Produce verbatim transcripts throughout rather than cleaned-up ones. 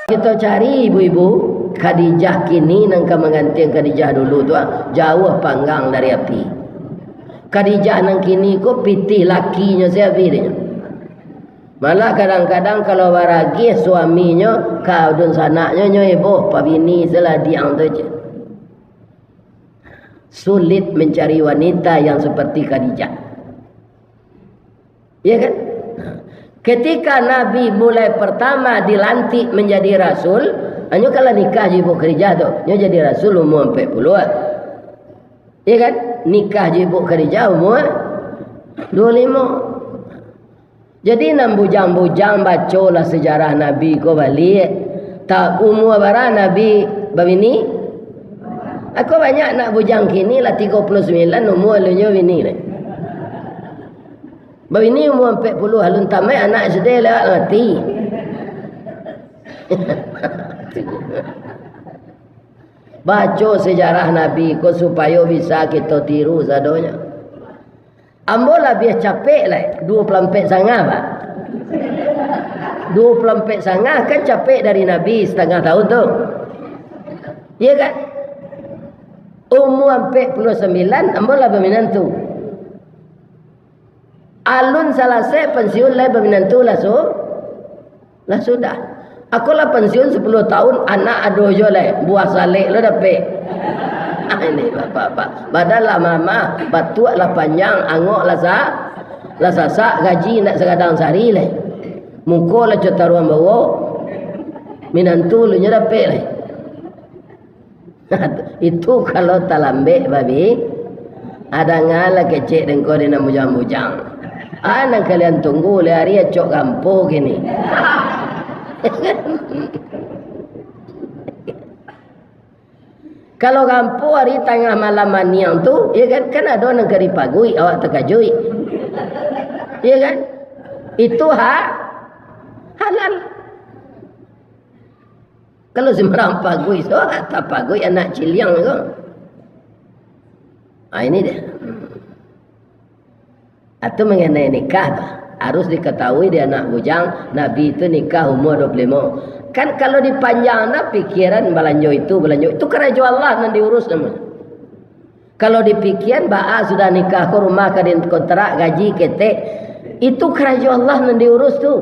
Kito cari ibu-ibu, Khadijah kini nan ka manggantian Khadijah dulu tu, ah, jauah panggang dari api. Khadijah nan kini ko pitih lakinyo se abih dinyo. Malah kadang-kadang kalau baragiah suaminyo ka dunsanaknyo, nyo heboh, pabini saladiang tu je. Sulit mencari wanita yang seperti Khadijah. Ya kan? Ketika Nabi mulai pertama dilantik menjadi rasul, nyo kalau nikah jo Ibu Khadijah tu, nyo jadi rasul umur ampek puluah. Ya kan? Nikah jo Ibu Khadijah umur dua limo. Jadi, nan bujang-bujang, bacolah sejarah Nabi ko baliak. Ta-, umur bara Nabi babini? Ako banyak anak bujang kini lah tigo puluah sambilan umur alun nyo bini lai. Babini umur ampek puluah, alun tamaik anak S D lewat mati. Baco sejarah Nabi ko supayo bisa kito tiru sadonyo. Ambo labiah capek lai, duo puluah ampek sangah, Pak. Duo puluah ampek sangah kan capek dari Nabi satangah tahun tu. Iya kan? Umur ampek puluah sambilan, ambo lah baminantu. Alun salasai pansiun lai baminantu lah su-, lah sudah. Ako lah pansiun sapuluah tahun, anak ado jo lai, buah salek lo dapek. Ah, ini bapak-bapak. Badan lah mamah, batuak lah panjang, angok lah sa-, lah sasak, gaji indak sagadang sari lai. Muko lah cotaruan bawok, minantu lu nyo dapek lai. Itu kalau talambek, babi. Adangalah kecek dengko di nan bujang-bujang. Ah, nan kalian tunggu leh ari acok gampo kini. Kalau gampo ari tangah malam maniang tu, ya kan, kan ado nan ka dipaguik, awak takajuik. Ya kan? Itu ha-, halal. Kalau sumbarang paguik, so, tapaguik anak ciliang ko. Ah, ini dia. Atau mengenai nikah tu, harus diketahui di anak bujang, Nabi itu nikah umur dua puluh lima. Kan kalau dipanjang nah pikiran, balanjo itu, balanjo itu, karajo Allah nan diurus namanya. Kalau dipikian, baa sudah nikah ko, rumah ka dikontrak, gaji ketek, itu karajo Allah nan diurus tu.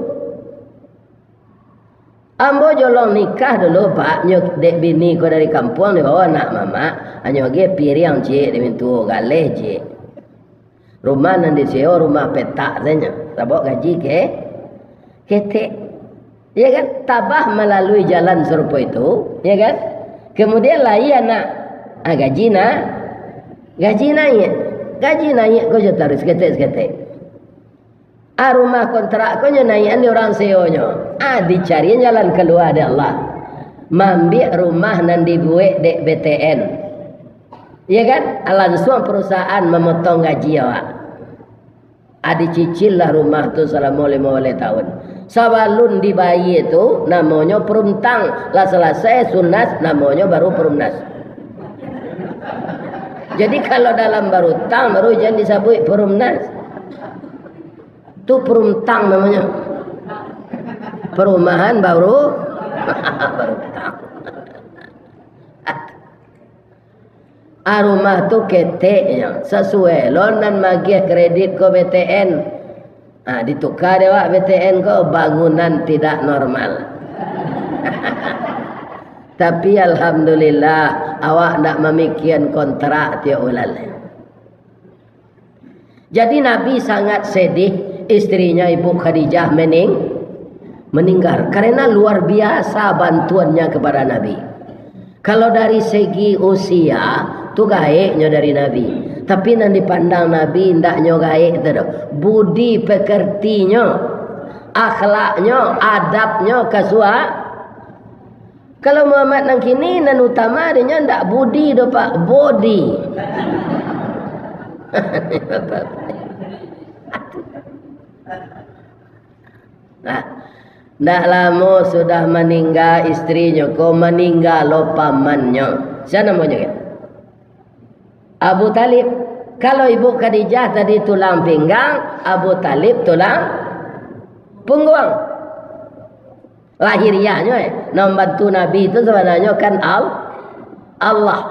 Ambo jolong nikah dulu, Pak. Nyo dek bini ko dari kampuang, dibawa anak mamak. Hanyo agiah piriang ciek, dimintuo galeh ciek. Rumah nan disewa, rumah petak sajo. Sabab gaji ke-, ketek. Ya kan? Tabah malalui jalan sarupo itu, ya kan? Kemudian lahia anak. Ah, gaji na-, gaji naiak. Gaji naiak ko jo taruih saketek-saketek. Ah, rumah kontrak ko nyo naiakan di urang sewonyo. Ah, dicarian jalan kalua dek Allah. Maambiak rumah nan dibuek dek B T N. Iya kan? Ah, lansuang perusahaan mamotong gaji awak. Ah, dicicil lah rumah tu salamo limo baleh tahun. Sabalun dibayia tu, namonyo perumtang. Lah salasai sunas, namonyo baru perumnas. Jadi, kalau dalam barutang, baru jan disabuik perumnas. Tu perumtang namonyo. Perumahan baru, barutang. Ah, rumah tu keteknyo, sasuai lo nan magiah kredit ko B T N. Ah, dituka dek awak B T N ko, bangunan tidak normal. Tapi alhamdulillah, awak ndak mamikian kontrak tiok bulan. Jadi, Nabi sangat sedih, istrinya Ibu Khadijah mening-, meninggal, karena luar biasa bantuannya kepada Nabi. Kalau dari segi usia, tu gaeknyo dari Nabi. Tapi nan dipandang Nabi, ndaknyo gaek tu doh. Budi pekertinyo, akhlaknyo, adabnyo, kasua-, Kalau Muhammad nan kini, nan utama dinyo ndak budi doh, Pak, body. Nah, ndak lamo sudah maningga istrinyo ko, maningga lo pamannyo. Sia namonyo kan? Abu Talib. Kalau Ibu Khadijah tadi tulang pinggang, Abu Talib tulang pungguang. Lahiriahnyo, eh, nan mambantu Nabi tu sabananyo kan Al-, Allah.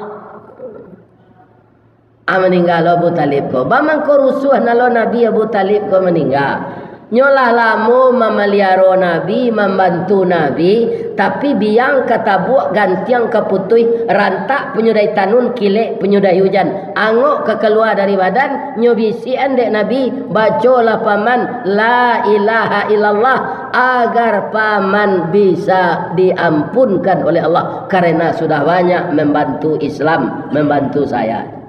Ah, maningga lo Abu Thalib ko. Bamangko rusuah nan lo Nabi Abu Thalib ko maningga. Nyo lah lamo mamaliaro Nabi, mambantu Nabi, tapi biang ka tabuak, gantiang ka putuih, rantak punyo dari tanun, kilek punyo dari ujan. Angok ka kalua dari badan, nyo bisiakan dek Nabi, "Bacolah paman, la ilaha illallah, agar paman bisa diampunkan oleh Allah, karena sudah banyak membantu Islam, membantu saya."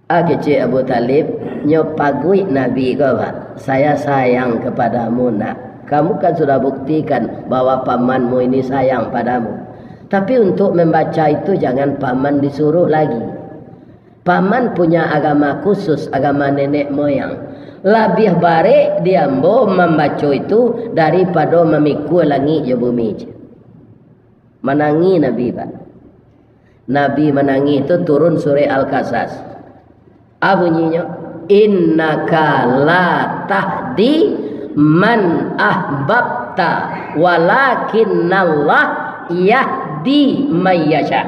Ah, kecek Abu Thalib, nyo paguik Nabi ko, Pak. "Saya sayang kepadamu, nak. Kamu kan sudah buktikan bahwa pamanmu ini sayang padamu. Tapi untuk membaca itu jangan paman disuruh lagi. Paman punya agama khusus, agama nenek moyang. Labiah barek di ambo mambaco itu daripado mamikua langik jo bumi." Manangih Nabi, Pak. Nabi manangih tu turun surek Al-Qasas. Ah, bunyinyo, "Innaka la tahdi man ahbabta, walakinnallah yahdi may yasha."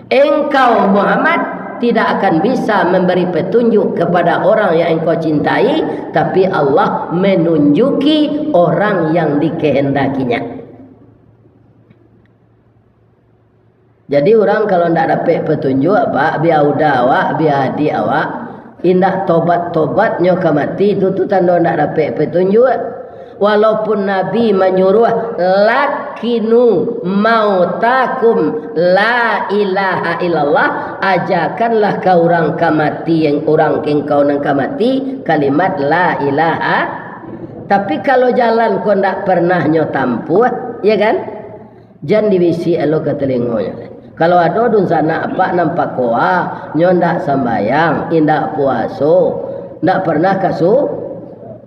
Engkau, Muhammad, tidak akan bisa memberi petunjuk kepada orang yang engkau cintai, tapi Allah menunjuki orang yang dikehendakinya. Jadi, urang kalau ndak dapek petunjuk, Pak, bia uda awak, bia adiak awak, indak tobat-tobat nyo ka mati, itu tu tando ndak dapek petunjuk. Walaupun Nabi manyuruah, "Lakkinu mautakum la ilaha illallah," ajakanlah ka urang ka mati, yang urang kengkau nan ka mati, kalimat la ilaha. Tapi, kalau jalan ko ndak pernah nyo tampuah, ya kan? Jan dibisiak lo ka talingonyo. Kalau ado dunsanak apak nan pakoa, nyo ndak sambayang, indak puaso, ndak pernah ka su-,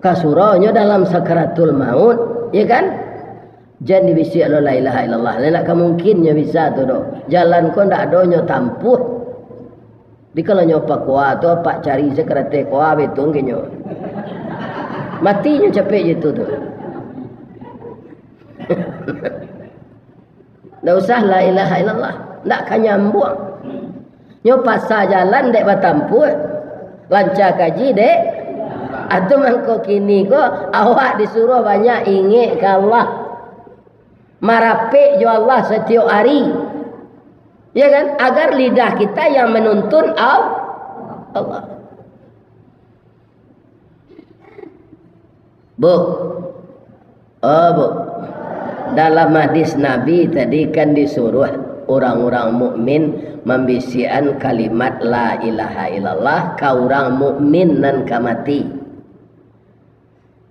ka surau, nyo dalam sakaratul maut, ya kan? Jan dibisiak lo la ilaha illallah. Lah, ndak ka mungkin nyo bisa tu doh. Jalan ko ndak ado nyo tampuah. Di kalau nyo pakoa tu, apak cari sakarateh koa betong ke nyo. Mati nyo capek je tu, tu. Ndak usah la ilaha illallah. Ndak ka nyambuang. Nyo pasa jalan dek batampuah. Lanca kaji dek. Atau mangko kini ko, awak disuruh banyak ingek ka Allah. Marapek jo Allah satiok ari. Ya kan? Agar lidah kita yang menuntun Al-, Allah. Bu. Oh, Bu. Dalam hadis Nabi tadi kan disuruh orang-orang mukmin mambisiakan kalimat la ilaha illallah ka urang mukmin nan ka mati.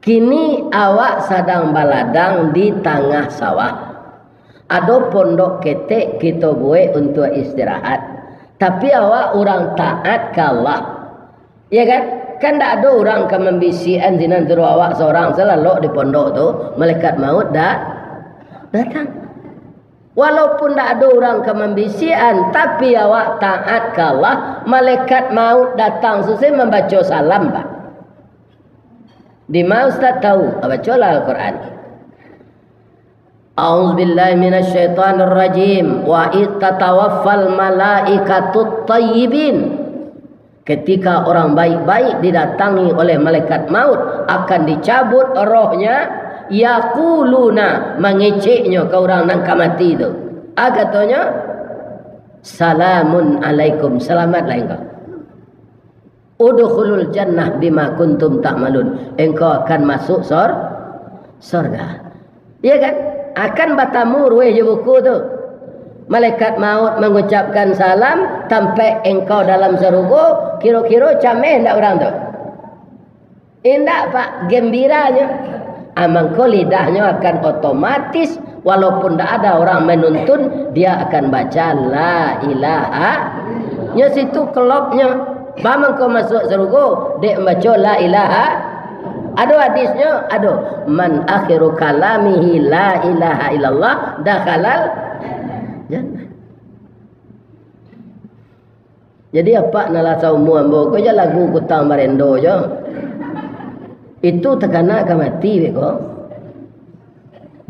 Kini awak sadang baladang di tangah sawah. Ado pondok ketek kito buek untuak istirahat. Tapi awak urang taat ka Allah. Ya kan? Kan ndak ado urang ka mambisiakan sinan suruah awak sorang salalok di pondok tu, malaikat maut dak datang. Walaupun ndak ado urang ka mambisiakan, tapi awak taat ka Allah, malaikat maut datang susi mambaco salam, Pak. Dima Ustaz tahu? Ah, bacolah Al-Quran. A'udzubillahi minasyaitonirrajim. Wa idh tatawaffal malaikatut thayyibin. Ketika orang baik-baik didatangi oleh malaikat maut, akan dicabut rohnya, yaquluna, mangeceknyo ka urang nan ka mati tu. Ah, katonyo, "Salamun alaikum, selamatlah engkau. Udkhulul jannah bima kuntum ta'malun." Engkau akan masuk sor-, sorga. Iya kan? Akan batamu rueh jo buku tu. Malaikat maut mangucapkan salam, tampek engkau dalam sarugo, kiro-kiro cameh ndak urang tu? Indak, Pak, gembiranyo. Ah, mangko lidahnyo akan otomatis, walaupun ndak ada orang menuntun, dia akan baca la ilaha. Nyo situ klopnyo. Ba mangko masuak sarugo, dek mambaco la ilaha. Ado hadisnyo, ado. "Man akhiru kalamihi la ilaha illallah, dakhalal jannah." Jadi, apak nan lah saumua ambo ko jo lagu Kutang Barendo jo. Itu takana ka mati beko.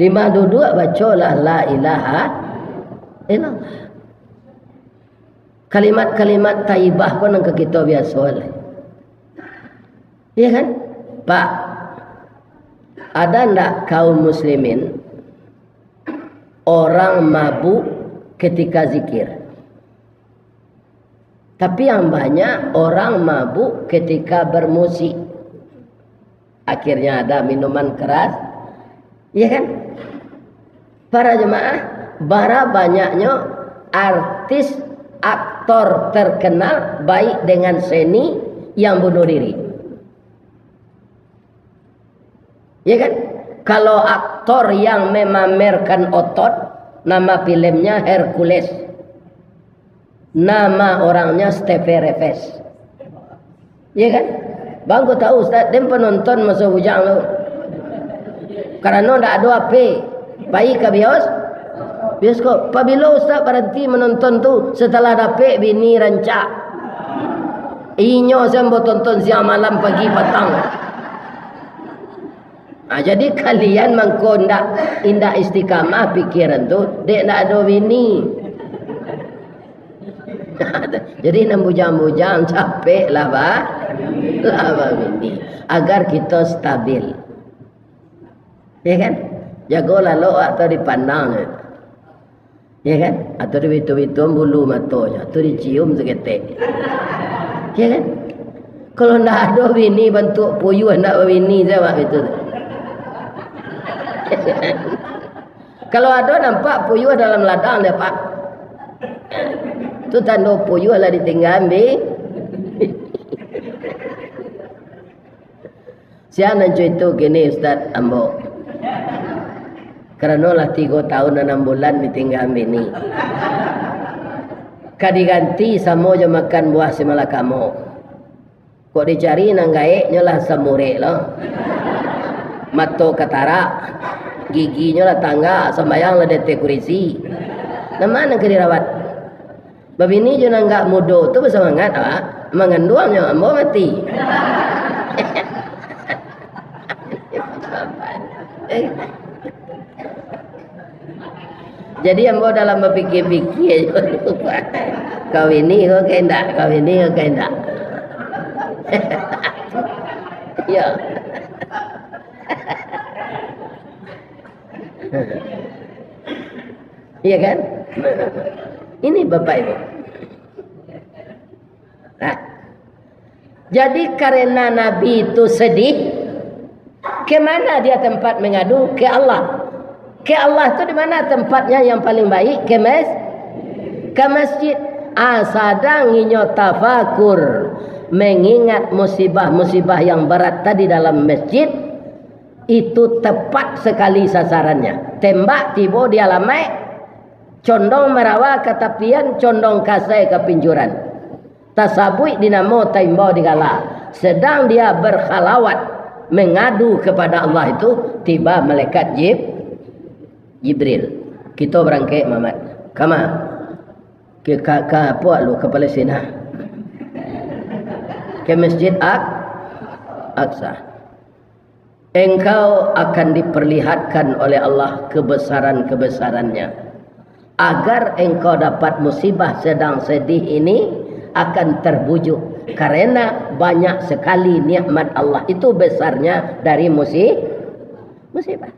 Di ma duduak, bacolah la ilaha illallah. Kalimat-kalimat thayyibah ko nan ka kito biaso lai. Iya kan? Pak, ada ndak kaum muslimin orang mabuk ketika zikir? Tapi yang banyak orang mabuk ketika bermusik. Akhirnya ada minuman keras. Iya kan? Para jemaah, bara banyaknyo artis, aktor terkenal, baik dengan seni, yang bunuh diri. Ya kan? Kalau aktor yang memamerkan otot, nama filmnya Hercules. Nama orangnya Steve Reves. Ya kan? Bang, ko tahu, Ustaz, den penonton maso bujang tu. Karano ndak ado H P, pai ka bios, bioskop. Pabilo Ustaz baranti menonton tu? Setelah dapek bini rancak. Inyo se ambo tonton siang malam, pagi patang. Ah, jadi kalian mangko ndak, indak istiqamah pikiran tu, dek ndak ado bini. Jadi nan bujang-bujang capek lah, ba-, lah babini. Agar kito stabil. Ya kan? Jago lalok awak tu dipandang. Ya kan? Atau dibitu-bitu bulu matonyo, atau dicium saketek. Ya kan? Kalau ndak ado bini bantuak puyuah, ndak babini se awak itu. Kalau ado nampak puyuah dalam ladang dia, Pak. Tu tando puyuah lah ditingga ambi. Sia nan co itu kini, Ustaz, ambo. Karano lah tigo tahun anam bulan ditingga bini. Ka diganti samo jo makan buah simalakamo. Kok dicari nan gaeknyo lah samurek lo. Mato katarak, giginyo lah tanggak, sambayang lah di ateh kurisi. Nan ma nan ka dirawat? Babini jo nan agak mudo tu basamangaik awak, manganduangnyo ambo mati. Jadi ambo dalam bapikia-pikia jo, kawini ko ka indak, kawini ko ka indak. Iyo. Iya kan? Ini Bapak Ibu. Nah, jadi karena Nabi itu sedih, ke mana dia tempat mengadu? Ke Allah. Ke Allah tu di mana tempatnya yang paling baik? Ke mas-, ke masjid. Ah, sadang inyo tafakur, mengingat musibah-musibah yang berat tadi dalam masjid, itu tepat sekali sasarannya. Tembak tibo di alamaik, condong marawa ka tapian, condong kasai ka pinjuran. Tasabuik di namo, taimbau di gala. Sedang dia berkhalawat, mengadu kepada Allah itu, tiba malaikat Jib-, Jibril. Kito barangkek, Mamat. Kama? Ke, ka, ka, apo lu, ka Palestina? Ke Masjid Ak-, Aqsa. Engkau akan diperlihatkan oleh Allah kebesaran-kebesaran-Nya, agar engkau dapat musibah sedang sedih ini akan terbujuk, karena banyak sekali nikmat Allah itu besarnya dari musi-, musibah.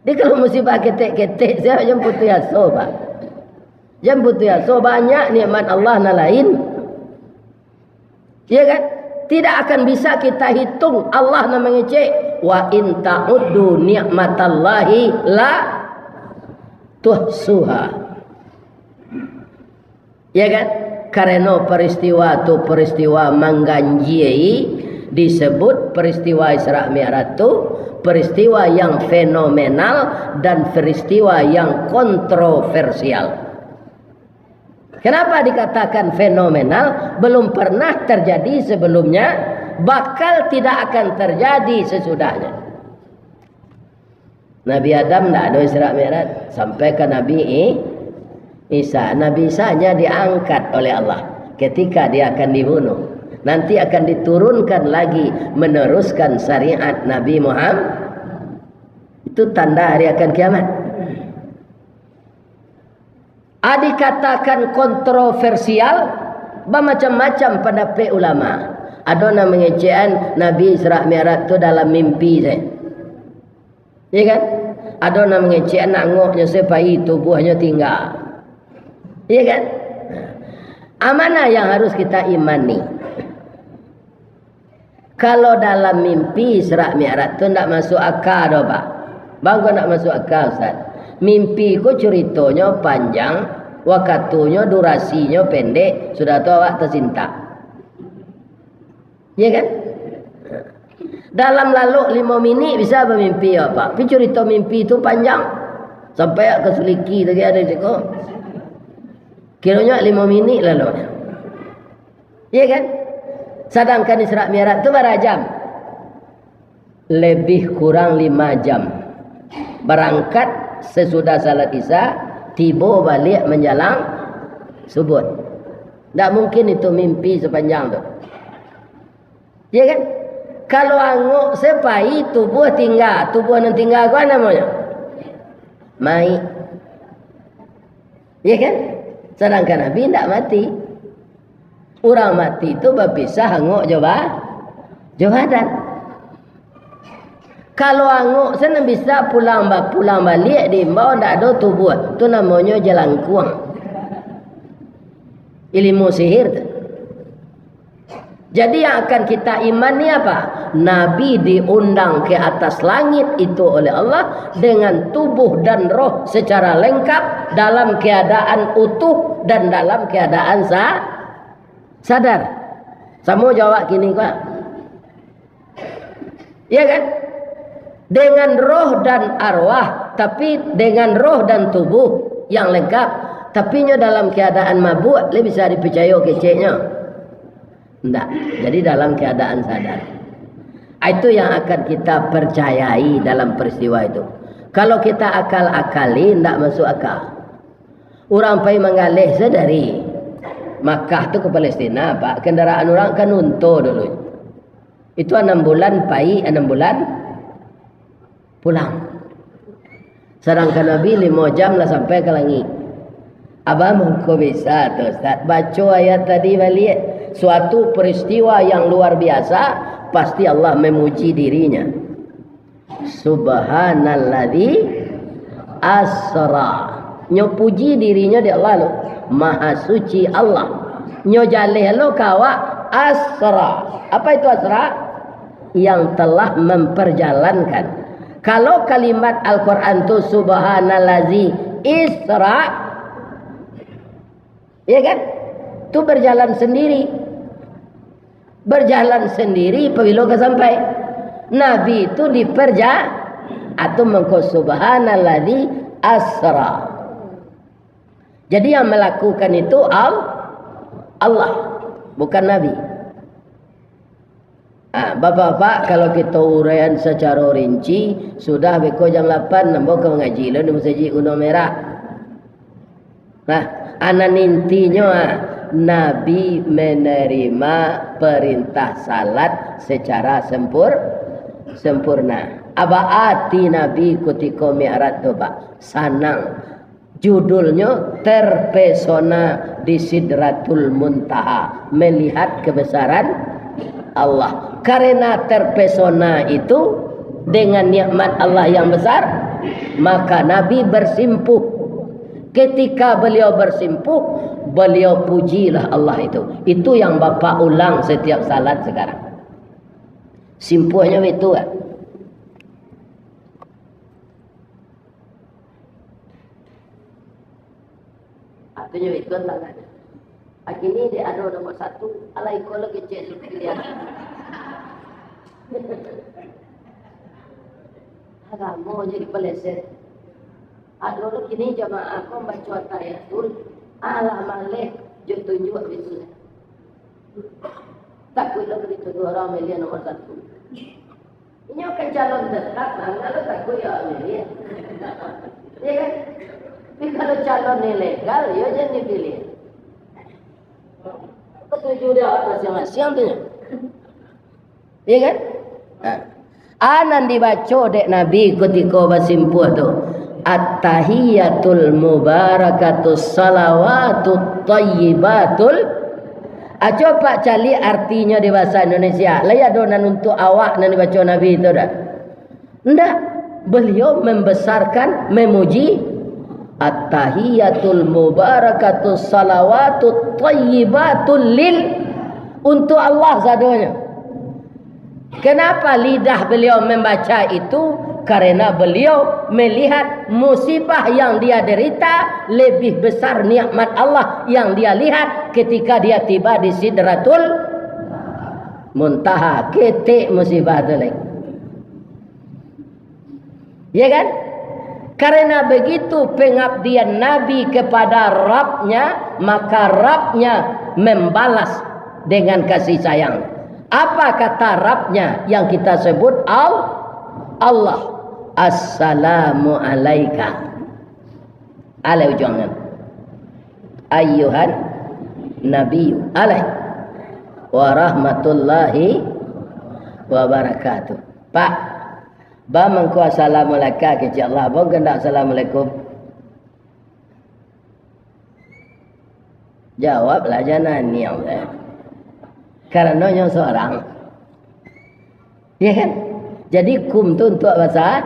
Jadi kalau musibah ketek-ketek, sia jan putuih aso, Pak. Jan putuih aso, banyak nikmat Allah nan lain. Ya kan? Tidak akan bisa kita hitung, Allah nan mangecek, "Wa in ta'uddu ni'matallahi la tuhsuha." Ya kan? Karena peristiwa tu peristiwa mangganjiai, disebut peristiwa Isra Mi'raj tu peristiwa yang fenomenal dan peristiwa yang kontroversial. Kenapa dikatakan fenomenal? Belum pernah terjadi sebelumnya, bakal tidak akan terjadi sesudahnya. Nabi Adam ndak ado Isra Mi'raj, sampai ka Nabi I-, Isa. Nabi Isa hanya diangkat oleh Allah ketika dia akan dibunuh. Nanti akan diturunkan lagi meneruskan syariat Nabi Muhammad. Itu tanda hari akan kiamat. A, dikatakan kontroversial, bamacam-macam pandapek ulama. Ado nan mangecekan Nabi Isra Mi'raj tu dalam mimpi sajo. Iya kan? Ado nan mangecekan angoknyo sapai tubuahnyo tingga. Iya kan? A, mana yang harus kita imani? Kalau dalam mimpi Isra Mi'raj tu ndak masuk aka doh, Pak. Baa kok ndak masuk aka, Ustaz? Mimpi ko curitonyo panjang, wakatunyo, durasinyo pendek, sudah tu awak tasintak. Iya kan? Dalam lalok limo minik bisa bamimpi awak, Pak. Tapi curito mimpi tu panjang. Sampai ka Suliki tadi ado siko. Kironyo limo minik laloknyo. Iya kan? Sadangkan Isra Mi'raj tu bara jam? Lebih kurang lima jam. Barangkat sasudah salat Isya, tibo baliak manjalang subuh. Ndak mungkin itu mimpi sapanjang tu. Iya kan? Kalau angok sapai, tubuah tingga. Tubuah nan tingga ko a namonyo? Mayik. Iya kan? Sadangkan Nabi ndak mati. Urang mati tu bapisah angok jo ba-, jo badan. Kalau angok sanan bisa pulang ba-, pulang baliak diimbau, ndak ado tubuah, tu namonyo jalangkuang. Ilmu sihir tu. Jadi, yang akan kita imani apa? Nabi diundang ke atas langit itu oleh Allah dengan tubuh dan roh secara lengkap, dalam keadaan utuh dan dalam keadaan sa-, sadar. Samo jo awak kini ko. Iya kan? Dengan roh dan arwah, tapi dengan roh dan tubuh yang lengkap, tapi nyo dalam keadaan mabuk, lai bisa dipicayo keceknyo? Ndak. Jadi dalam keadaan sadar. Ah, itu yang akan kita percayai dalam peristiwa itu. Kalau kita akal-akali, ndak masuk akal. Urang pai manggaleh se dari Makkah tu ka Palestina, Pak, kendaraan urang kan unto dulu. Itu anam bulan pai, anam bulan pulang. Sadangkan Nabi limo jam lah sampai ka langik. Abah mangko bisa tu, Ustaz. Baco ayat tadi baliak. Suatu peristiwa yang luar biasa, pasti Allah memuji dirinya. Subhanalladzi asra. Nyo puji dirinyo dek Allah lo. Maha suci Allah. Nyo jaleh lo ka awak asra. Apa itu asra? Yang telah memperjalankan. Kalau kalimat Al-Quran tu subhanalladzi isra, ya kan? Tu berjalan sendiri. Berjalan sendiri pabilo ka sampai. Nabi tu diperja-, atau mangko subhanalladzi asra. Jadi yang melakukan itu Al-, Allah, bukan Nabi. Ah, Bapak-bapak, kalau kita uraian secara rinci, sudah beko jam lapan, ambo ka mangaji lo di Masjid Gunung Merah. Nah, anan intinyo, ah, Nabi menerima perintah salat secara sempur-, sempurna. Aba ati Nabi kutiko Mi'raj tu, Pak? Sanang. Judulnyo terpesona di Sidratul Muntaha, melihat kebesaran Allah. Karena terpesona itu dengan nikmat Allah yang besar, maka Nabi bersimpuh. Ketika beliau bersimpuh, beliau pujilah Allah itu. Itu yang Bapak ulang setiap salat sekarang. Simpuhnyo itu, kan? Artinyo itu tangan. Kini dek ado nomor satu, alai ko lo kecek tu pilihan. Agamo jadi peleset. Ado lo kini jamaah ko baco tahiyatul, alah maleh jo tunjuak bisu. Takuik lo dituduah urang milih nomor satu. Inyo kan calon tetap, nah, lalu takut ya milih. Ya kan? Tapi kalau calon ilegal, ya jangan dipilih. Ketujuh dah masing-masing tu. Ya kan? Nah. A nan dibaco dek Nabi kutiko basimpuah tu, "At-tahiyatul mubarakatus salawatut thayyibatul." Aco pak caliak artinyo di bahasa Indonesia. Lai ado nan untuak awak nan dibaco Nabi tu dak? Ndak. Beliau membesarkan, memuji, "At-tahiyatul mubarakatus salawatut thayyibatul lil." Untuak Allah sadonyo. Kenapa lidah beliau membaca itu? Karena beliau melihat musibah yang dia derita lebih besar nikmat Allah yang dia lihat ketika dia tiba di Sidratul Muntaha. Ketek musibah tu lai. Ya kan? Karena begitu pengabdian Nabi kepada Rabbnya, maka Rabbnya membalas dengan kasih sayang. Apa kata Rabbnya yang kita sebut? Al-, Allah. "Assalamu alaika." Alai ujuangan. "Ayyuhan Nabiyu." Alai. "Warahmatullahi wabarakatuh." Pak, ba mangko assalamu alaika kecek Allah, ba gandak assalamualaikum. Jawablah, jan naniang, eh. Karano nyo sorang. Ya kan? Jadi kum tu untuak basa-,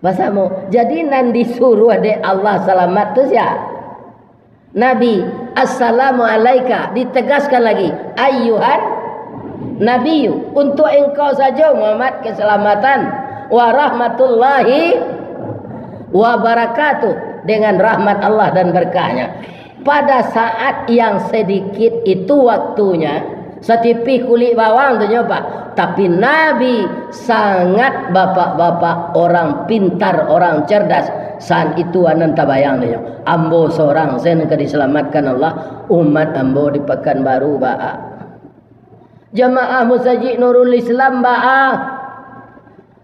basamo. Jadi nan disuruah dek Allah salamat tu sia? Nabi, "Assalamu alaika." Ditegaskan lagi, "Ayyuhan Nabiyu." Untuak engkau sajo Muhammad keselamatan. "Warahmatullahi wabarakatuh." Dengan rahmat Allah dan berkahnya. Pada saat yang sedikit itu waktunya, satipih kulik bawang tu nyo, Pak. Tapi Nabi sangat bapak-bapak, orang pintar, orang cerdas. Saat itu anan tabayang tu nyo, ambo sorang sen ka diselamatkan Allah, umat ambo di Pakanbaru baa. Jamaah Masajik Nurul Islam baa.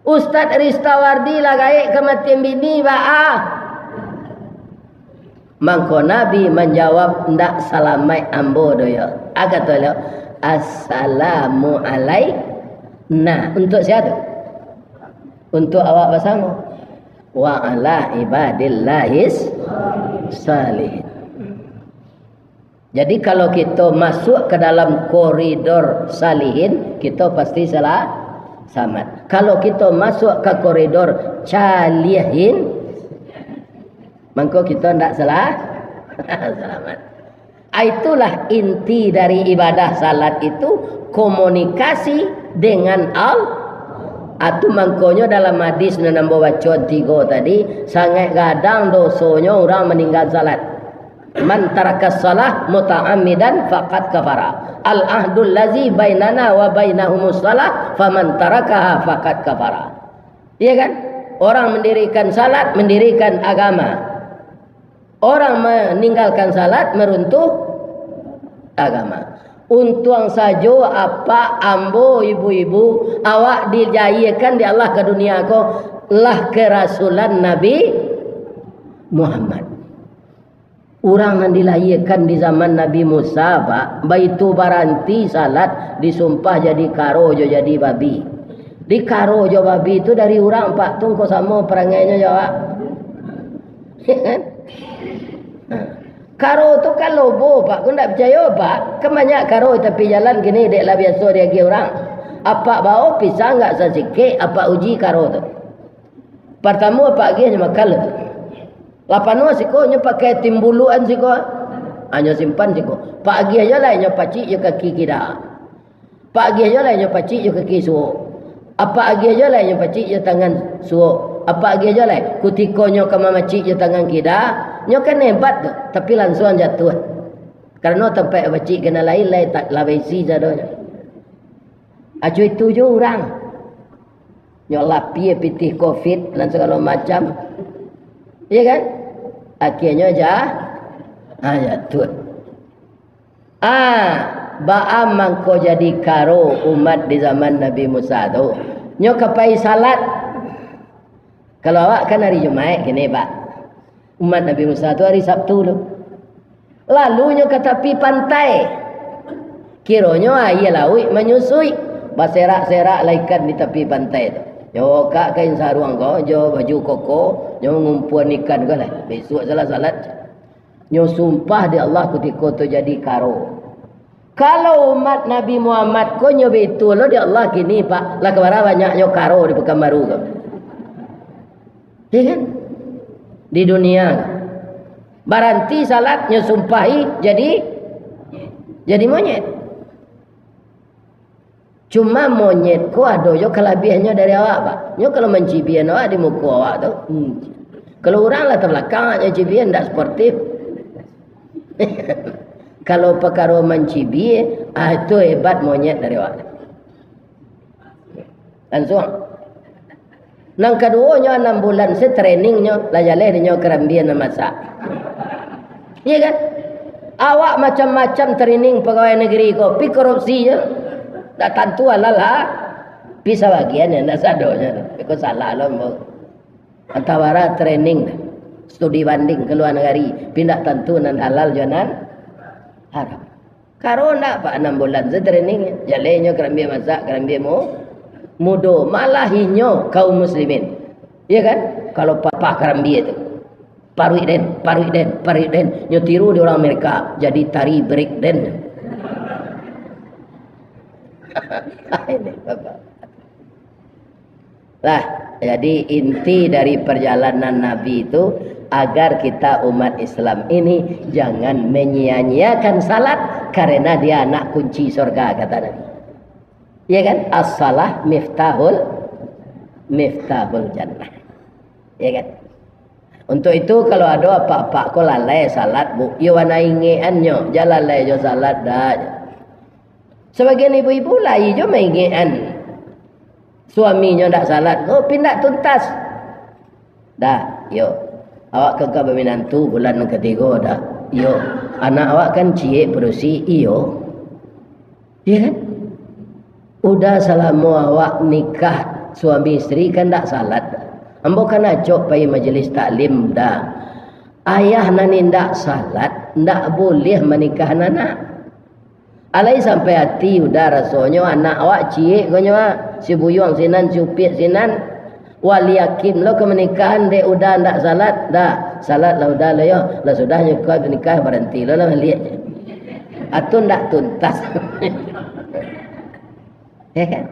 Ustaz Ristawardi lah gaek ka matian bini, baa? Mangko Nabi manjawab, "Ndak salamaik ambo doh yo." A kato baliau, "Assalamu alaina." Untuak sia tu? Untuak awak basamo. "Wa ala ibadillahis salihin." Jadi, kalau kito masuak ka dalam koridor salihin, kito pasti sala-, salamat. Kalau kito masuak ka koridor caliahin, mangko kito ndak sala-, salamat. Ah, itulah inti dari ibadah salat itu, komunikasi dengan Al-, ah, tu mangkonyo dalam hadis nan ambo baco tigo tadi, sangaik gadang dosonyo urang maninggal salat. "Man tarakas shalah muta'ammidan faqad kafara. Al-ahdul lazi bainana wa bainahumus shalah, faman tarakaha faqad kafara." Iya kan? Orang mendirikan salat, mendirikan agama. Orang meninggalkan salat, meruntuh agama. Untuang sajo apak ambo, ibu-ibu, awak dijahiakan di Allah ka dunia ko, lah kerasulan Nabi Muhammad. Urang nan dilahiakan di zaman Nabi Musa, Pak, baitu baranti salat, disumpah jadi karo jo jadi babi. Di karo jo babi tu dari urang, Pak, tu ngko samo parangainyo jo awak. Karo tu kan lobo, Pak, ko ndak picayo, Pak. Kan banyak karo tapi jalan kini dek lah biaso diagiah urang. Apak bao pisang ndak sasikek, apak uji karo tu. Partamo apak agiah nyo makan lah tu. Lah panuah siko, nyo pakai timbuluan siko. Ha, nyo simpan siko. Apak agiah jo lai, nyo pacik jo kaki kida. Apak agiah jo lai, nyo pacik jo kaki suok. Apak agiah jo lai, nyo pacik jo tangan suok. Apak agiah jo lai, kutiko nyo ka mamacik jo tangan kida, nyo kan hebat tu, tapi lansuang jatuah. Karano tampek pacik ka nan lain lai, tak, lah baisi sadonyo. Ajo itu jo urang. Nyo lapia pitih covid, nan sagalo macam. Iya kan? Akhianyo ja-, ha, jatuah. Ah, baa mangko jadi karo umat di zaman Nabi Musa tu? Nyo ka pai salat. Kalau awak kan hari Jumaik kini, Pak. Umat Nabi Musa tu hari Sabtu tu. Lalu nyo ka tapi pantai. Kironyo aia lauik manyusuik, baserak-serak lah ikan di tapi pantai tu. Nyo kak kain saruang ko, jo baju koko, nyo ngumpuan ikan ko lah. Bisuak salah salat. Nyo sumpah di Allah kutiko tu jadi karo. Kalau umat Nabi Muhammad ko nyo baitu lo di Allah kini, Pak. Lah kabara banyaknyo karo di Pekanbaru ko. Iya kan? Di dunia. Baranti salat nyo sumpahi jadi, jadi monyet. Cuma monyet ko ado jo kalabiahnyo dari awak, Pak. Nyo kalau mancibian awak di muko awak tu, hmm. Kalau urang lah tabelakang awak nyo cibian, ndak sportif. Kalau pakaro mancibia, ah, itu hebat monyet dari awak. Langsuang. Nan kaduonyo, anam bulan se trainingnyo, lah jaleh dinyo karambia nan masak. Iya kan? Awak macam-macam training pagawai negeri ko, pi korupsi je. Ndak tantu halal, ha? Pi sabagian ya, ndak sadonyo. Iko salah lo, ambo. Antawara training, studi banding ka lua nagari, pi ndak tantu nan halal jo nan haram. Karo ndak, Pak, anam bulan se training. Jaleh nyo karambia masak, karambia mu-, mudo. Malah inyo kaum muslimin. Iya kan? Kalau papah karambia tu. Paruik den, paruik den, paruik den. Nyo tiru di urang Amerika, jadi tari break den. Ini, Bapak. Lah, jadi inti dari perjalanan Nabi itu, agar kita umat Islam ini jangan menyia-nyiakan salat, karena dia anak kunci surga, kata Nabi. Ya kan? As-salah miftahul, miftahul jannah. Ya kan? Untuk itu, kalau ado apak-apak ko lalai salat, Bu, iyo bana ingekannyo, jan lalai jo salat, dah. Sabagian ibu-ibu lai jo maingekan suaminyo ndak salat ko, pi ndak tuntas. Dah, yo. Awak ka, ka baminantu bulan katigo, dah. Yo. Anak awak kan ciek padusi, iyo. Iya kan? Udah salamo awak nikah suami isteri kan ndak salat. Ambo kan acok pai majelis taklim, dah. Ayah nan indak salat, ndak buliah manikahan anak. Alai sampai ati udah rasonyo anak awak ciek ko nyo, ah. Si Buyuang sinan, si Upiak sinan. Wali Hakim lo ka manikahan dek udah ndak salat, dah. Salat lah udah lo yo. Lah sudah nyo ka nikah, baranti lo lah baliak. Atau ndak tuntas. Ya kan?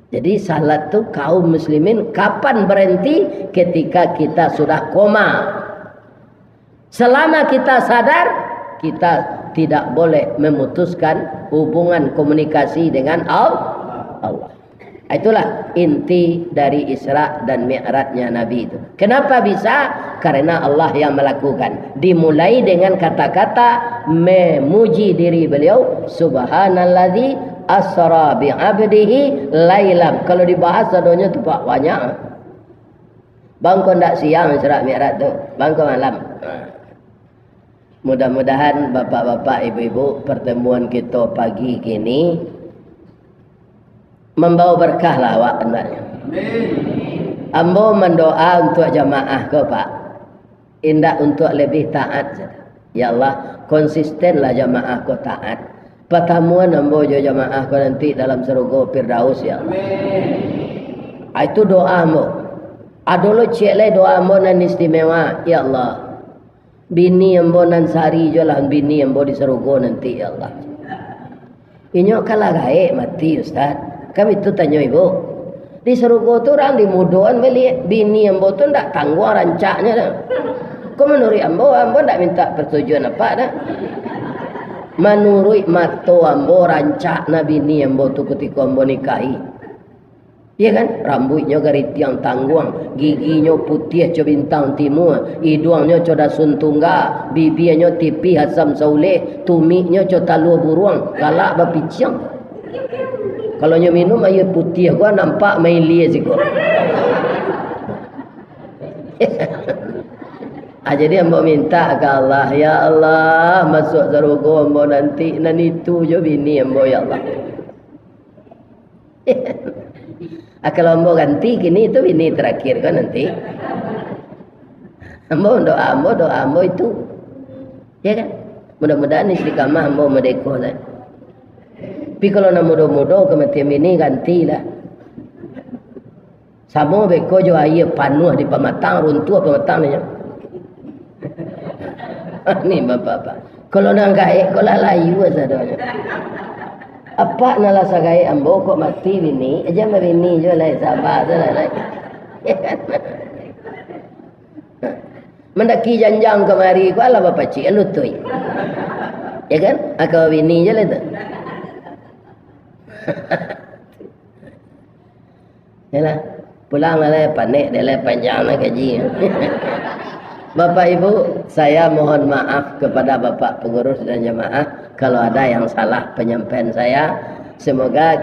Jadi salat tu kaum muslimin kapan berhenti? Ketika kita sudah koma. Selama kita sadar, kita tidak boleh memutuskan hubungan komunikasi dengan Al-, Allah. Itulah inti dari Isra dan Mi'rajnya Nabi itu. Kenapa bisa? Karena Allah yang melakukan. Dimulai dengan kata-kata memuji diri beliau, "Subhanalladzi asra bi abdihi lailam." Kalau dibahas sadonyo tu, Pak, banyak. Bang ko ndak siang Isra Mi'raj tu, bang ko malam. Mudah-mudahan bapak-bapak, ibu-ibu, pertemuan kito pagi kini mambawa berkah lah awak hendaknyo. Ambo mandoa untuak jamaah ko, Pak. Indak untuak lebih taat sajo. Ya Allah, konsistenlah jamaah ko taat. Patamuan ambo jo jamaah ko nanti dalam sarugo Firdaus, ya Allah. Ah, itu doa ambo. Ado lo ciek lai doa ambo nan istimewa, ya Allah. Bini ambo nan sari jo lah bini ambo di sarugo nanti, ya Allah. Inyo kan lah gaek mati, Ustaz. Kan itu tanyo ibu. Di sarugo tu urang dimudoan baliak. Bini ambo tu ndak tangguang rancaknyo tu. Ko manuruik ambo, ambo ndak minta persetujuan apak tu. Manuruik mato ambo, rancak na bini ambo tu kutiko ambo nikahi. Iya kan? Rambuiknyo garitiang tangguang, giginyo putiah co bintang timua, iduangnyo co dasun tungga, bibianyo tipih asam sauleh, tumiknyo co talua buruang, galak bapiciang. Kalau nyo minum aia putiah ko, nampak mailia siko. Ah, jadi ambo minta ka Allah, "Ya Allah, masuak sarugo ambo nanti, nan itu jo bini ambo, ya Allah." Ah, kalau ambo ganti kini, itu bini terakhir ko nanti. Ambo doa, ambo doa, ambo itu. Ya kan? Mudah-mudahan istiqamah ambo madeko sajo. Tapi kalau nan mudo-mudo kamatian bini, gantilah. Samo beko jo aia panuah di pamatang, runtuah pamatangnyo. Ni bapak-bapak. Kalau nan gaek ko lah layu sadonyo. Apak nan lah sagaek ambo kok mati bini, aja babini jo lai, saba tu lah lai. Mandaki janjang kamari ko alah bapacik lutuik. Ya kan? Aka babini jo lai tu. Yalah, pulang lah, panek dek lah, panjang lah kaji. Bapak Ibu, saya mohon maaf kepada Bapak pengurus dan jemaah kalau ada yang salah penyampaian saya. Semoga